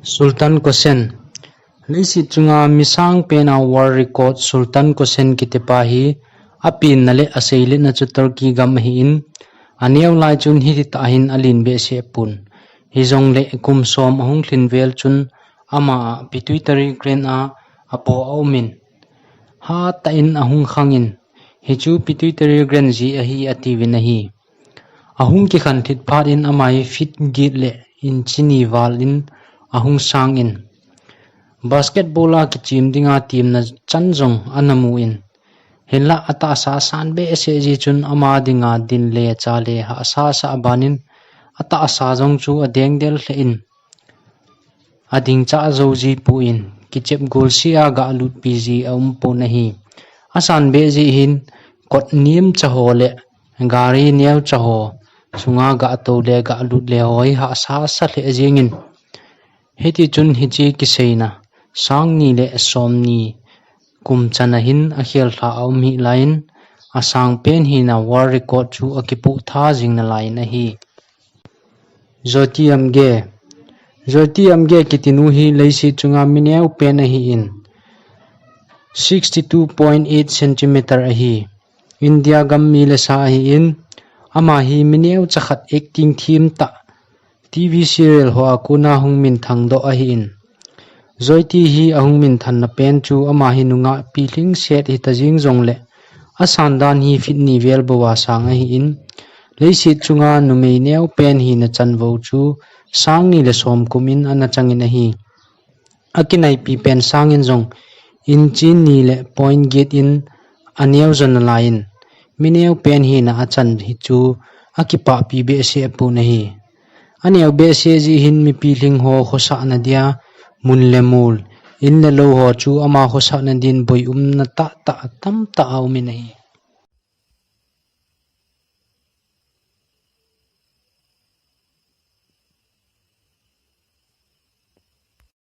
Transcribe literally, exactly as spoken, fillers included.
Sultan Kosen. Leiset chunga mi sangpen a world record Sultan Kosen kitipa hi apenna le aseiletna chu Turkey gam ahin, aneo lai chun hititah hin alen behseh pon. Hijongle kum som ahung lhin vel chun ama a Pituitary gland a apoh aumin, hatah in ahung khangin, hichu Pituitary gland jeh ahi atiuvin ahi. Ahung kikhan lhit phat in ama hi feet get le inch ni val in ahung sangin, basketball a kichem dinga temna chan jong ana mun, hinlah atahsa asan behseh jeh chun ama dinga din le cha le hahsa sah abanin atahsa jong chu adengdel lheh in, adingcha jou jipon, kichep golsea galutpi ji aumpon ahi. Asan beh jeh hin kot nemcha ho le gari neocha ho sunga gatou le galut le ho hi hahsa sa lheh jengin, hitichun hiche kiseina sangni le somni kum chana hin akhel lha aum hih laiyin, asangpen hina world record chu akipoh tha jing nalaiyin ahi. Jyoti Amge. Jyoti Amge kitinu hi leiset chunga mi neopen ahin, sixty two point eight centimeter ahi. India gam mi lesa ahin, ama hi mi neocha khat acting themtah, TV serial hoa kona hung minthang doh ahin. Jyoti hi ahung minthanna pen chu ama hi nungah pilhing set hita jeng jongle, asan dan hi feet ni vel bouva sang ahin, leiset chunga numei neopen hina chanvou chu sangni le som kum in ana changin ahi. Akinaipi pen sangin jong inch ni le point get in aneo jo nalaiyin, mi neopen hina achan hichu akipahpi behseh pon ahi. Aneo behseh jeh hin mi pilhing ho khosahna dia mun le mol, in le lou ho chu ama khosahna din boi umna tahtah tamtah aumin ahi.